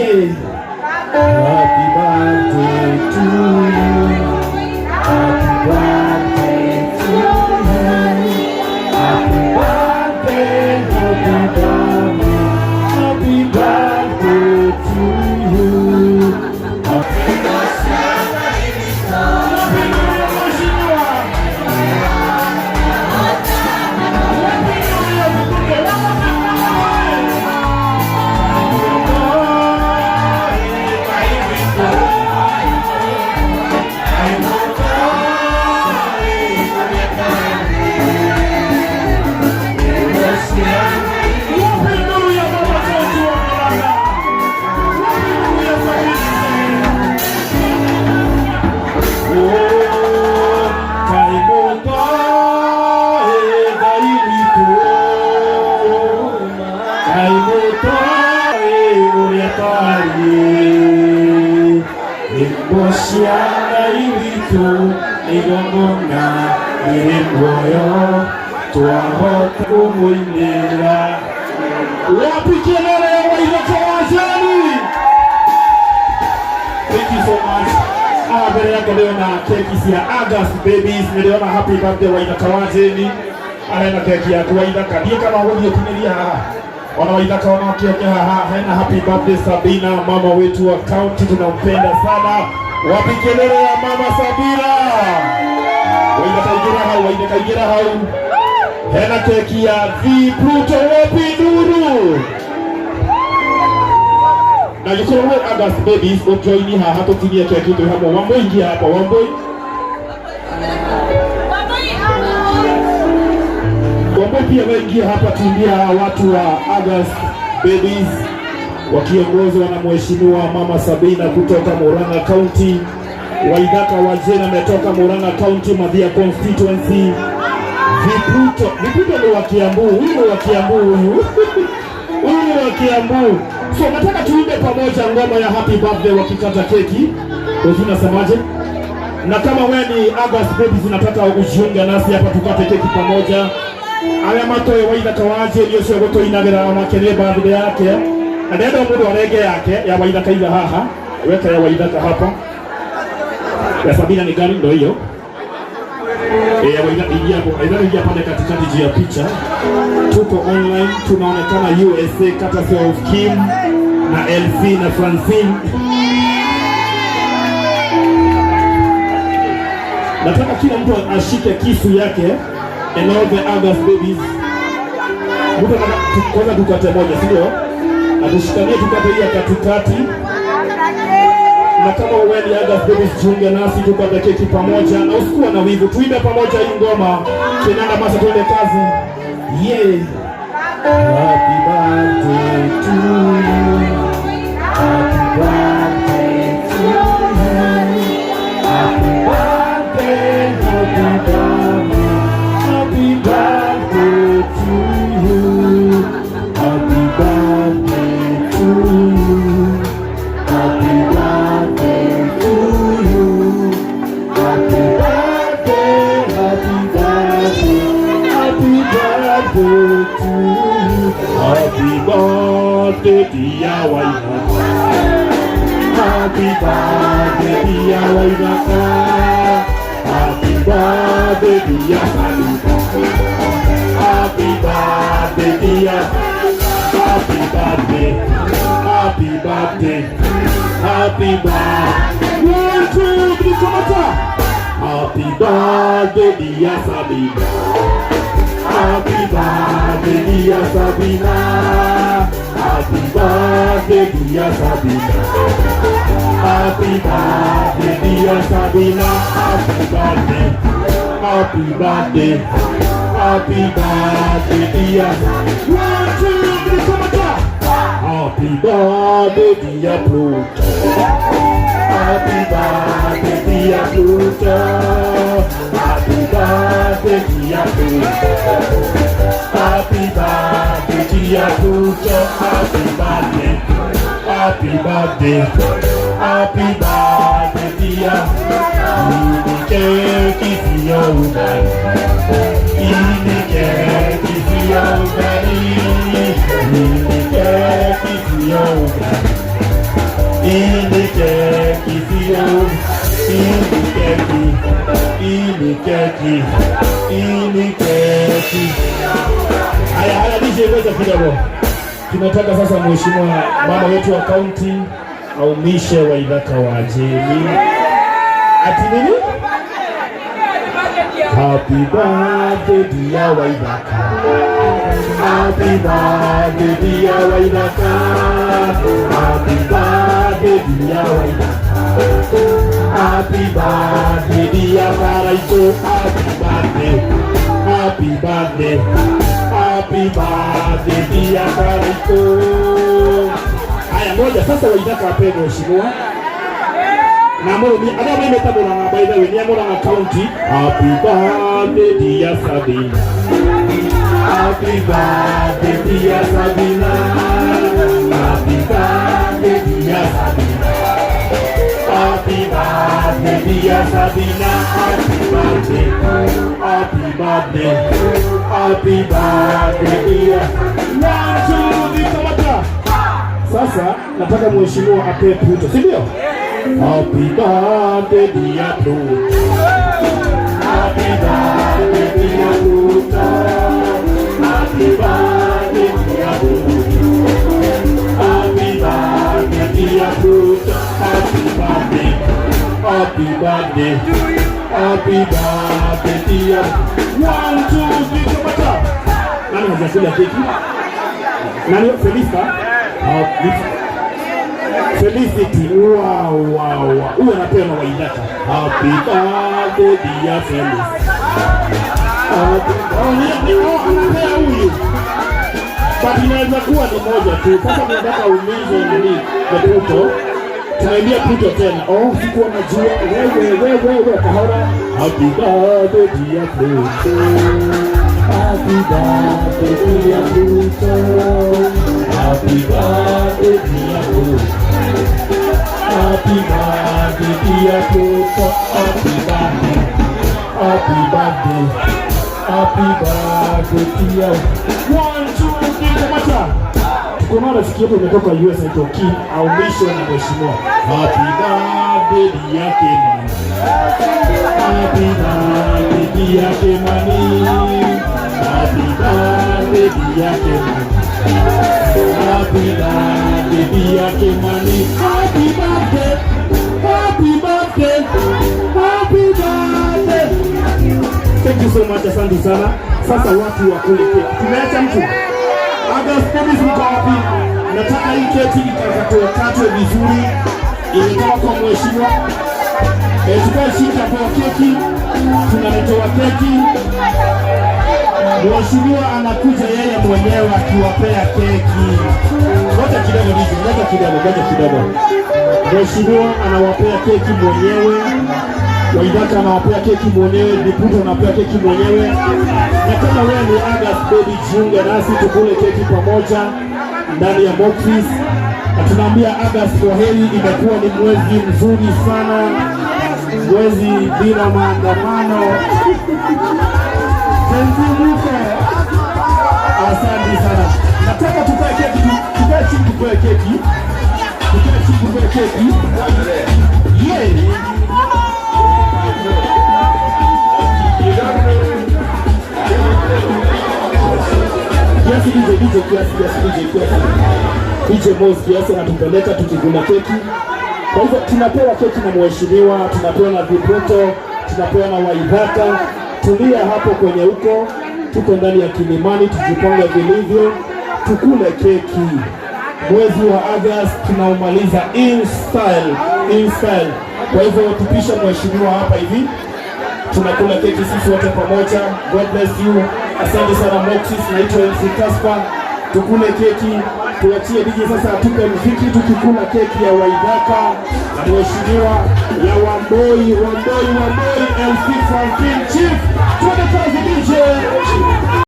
Happy birthday to you. Happy birthday to you. Happy birthday, happy birthday, happy birthday to you. Wapi nuru ya baba wetu wa Murang'a? Wapi nuru ya Sabina? Oh, kaĩ Ngai witũ, kaĩ mũtoĩ ũrĩa twariĩ, nyĩmbo cia Ngai witũ nĩ igongona rĩrĩ muoyo, twahota kũmũinĩra. Wapi kelele ya Waithaka wa Jeni? Thank you so much. Ah, mbere yakwa ndĩrona keki cia August Babies, nĩndĩrona happy birthday Waithaka wa Jeni. Arena keki yaku Waithaka. Ndiĩ kana ũgũthiĩ ũkinyĩrie haha. Ona Waithaka ona ũkĩoke haha hena happy birthday Sabina, mama wetu wa county, tunampenda sana. Wapi kelele ya mama Sabina? Waithaka ingĩra hau, Waithaka ingĩra hau. Hena keki ya V Pluto, wapi nduru? Na gĩkorwo wĩ August Babies ũjoini haha tũtinie keki twĩ hamwe. Wambui ingia hapa, Wambui. Wambui pia waingia hapa tuimbia watu wa August Babies wakiongozwa na Mheshimiwa Mama Sabina kutoka Murang'a County. Waithaka wa Jane ametoka Murang'a County, Mathia constituency. Viputo, Viputo ni wa Kiambu, huyu ni wa Kiambu huyu. Huyu ni wa Kiambu. So nataka tuimbe pamoja ngoma ya happy birthday wakikata keki. Wewe unasemaje? Na kama wewe ni August Babies unataka ujiunge nasi hapa tukate keki pamoja. Arĩa matoĩ Waithaka wa Jane ũcio gũtũinagĩra onake nĩ birthday yake. Na ndĩrenda mũndũ arenge yake ya Waithaka iga haha. Weka ya Waithaka hapa. Ya Sabina ni gani? Ndio hiyo. Ya Waithaka ingia hapo. Waithaka ingia pale katikati juu ya picha. Tuko online, tunaonekana USA courtesy of Kim na LC na Francine. Nataka kila mtu ashike kisu yake and all the August babies. Mtu anataka kwanza tukate moja, si ndio? Atushikanie tukate hii ya katikati. Na kama wewe ni August babies, jiunge nasi tukate keki pamoja na usikuwa na wivu, tuimbe pamoja hii ngoma. Kinanda masa, tuende kazi. Yeah. Happy birthday to you. Happy birthday to you. Happy birthday, happy birthday, happy birthday to you. Happy birthday to you. Happy birthday to you. Happy birthday, happy birthday, happy birthday to you. Happy birthday, dear Waithaka. Happy birthday, dear Waithaka. Happy birthday, dear Sabina. Happy birthday, dear. Happy birthday. Happy birthday. Happy birthday. One, two, three, come on. Happy birthday, dear Sabina. Happy birthday, dear Sabina. Happy birthday, dear Sabina. Happy birthday, dear Sabina. Happy birthday. Happy birthday. Happy birthday, dear. One, two, three, come on. Happy birthday, dear Pluto. Happy birthday, dear Pluto. Happy birthday, dear Pluto. Happy birthday, dear Pluto. Happy birthday. Happy birthday. Happy birthday, dear. Keki sio ugali. Ini keki sio ugali. Ini keki sio ugali. keki. Hii ni keki. Haya, haya, DJ, ngoja kidogo. Tunataka sasa mheshimiwa mama wetu wa kaunti aumishe Waithaka wa Jeni. Ati nini? Happy birthday dear Waithaka. Happy birthday dear Waithaka. Happy birthday dear Waithaka. Happy birthday dear Karaito. Happy birthday. Happy birthday. Happy birthday dear Karaito. Haya, ngoja sasa Waithaka apewe mheshimiwa. Na mũrũmi arĩa maimĩte Murang'a, by the way, nĩ a Murang'a County. Happy birthday dear Sabina. Happy birthday dear Sabina. Happy birthday dear Sabina. Happy birthday dear Sabina. Happy birthday. Happy birthday. Happy birthday dear. One, two, three, kamata. Sasa nataka mheshimiwa apewe Pluto, si ndio? Happy birthday dear Pluto. Happy birthday dear Pluto. Happy birthday dear Pluto. Happy birthday dear Pluto. Happy birthday. Happy birthday. Happy birthday dear. One, two, three, kamata. Nani hajakula keki? Nani? Felista? Happy Felicity. Wow. Huyu anapewa na Waithaka. Happy birthday dear Felicity. Oh, oh, anapea huyu. But inaweza kuwa ni moja tu. Sasa tunataka umize nani? Pluto. Tunaambia Pluto tena. Oh, sikuwa najua. Wewe wewe wewe kahora. Happy birthday dear Pluto. Happy birthday dear Pluto. Happy birthday dear Pluto. Happy birthday dear Pluto. Happy birthday. Happy birthday. Happy birthday dear. One, two, three, kamata. Tuko na rafiki yetu ametoka US anaitwa Kim, aumishwe na mheshimiwa. Happy birthday dear Kimani. Happy birthday dear Kimani. Happy birthday dear Kimani. Happy birthday dear Kimani. Happy birthday. Happy birthday. Happy birthday. Thank you so much, asante sana. Sasa watu wakule keki. Tumeacha mtu. August Babies, mko wapi? Nataka hii keki ikakatwe vizuri. Imetoka kwa mheshimiwa. Eh, tukae chini, tunapewa keki. Tunaletewa keki. Mheshimiwa anakuja yeye mwenyewe akiwapea keki. Ngoja kidogo DJ, ngoja kidogo, ngoja kidogo. Mheshimiwa anawapea keki mwenyewe. Waithaka anawapea keki mwenyewe, Diputo anawapea keki mwenyewe. Na kama wewe ni August baby, jiunge nasi tukule keki pamoja ndani ya Moxis. Na tunaambia August kwa heri, imekuwa ni mwezi mzuri sana, mwezi bila maandamano. Tenzimuko. Asante sana. Nataka tukae keki, tukae chini tupewe keki. Tukae chini tupewe keki. Yeah. Kiasi DJ, DJ kiasi, kiasi DJ kiasi. DJ Mos kiasi anatupeleka tukikula keki. Kwa hivyo tunapewa keki na mheshimiwa, tunapewa na Vipoto, tunapewa na Waithaka. Tulia hapo kwenye huko, tuko ndani ya Kilimani, tujipange vilivyo, tukule keki. Mwezi wa August tunaumaliza in style, in style. Kwa hivyo tupisha mheshimiwa hapa hivi, tunakula keki sisi wote pamoja. God bless you. Asante sana Moxis, naitwa MC Kaspa. Tukule keki, tuachie DJ sasa atupe muziki tukikula keki ya Waithaka na mheshimiwa ya Wamboi, Wamboi, Wamboi, MC Franklin Chief. Twende kazi DJ.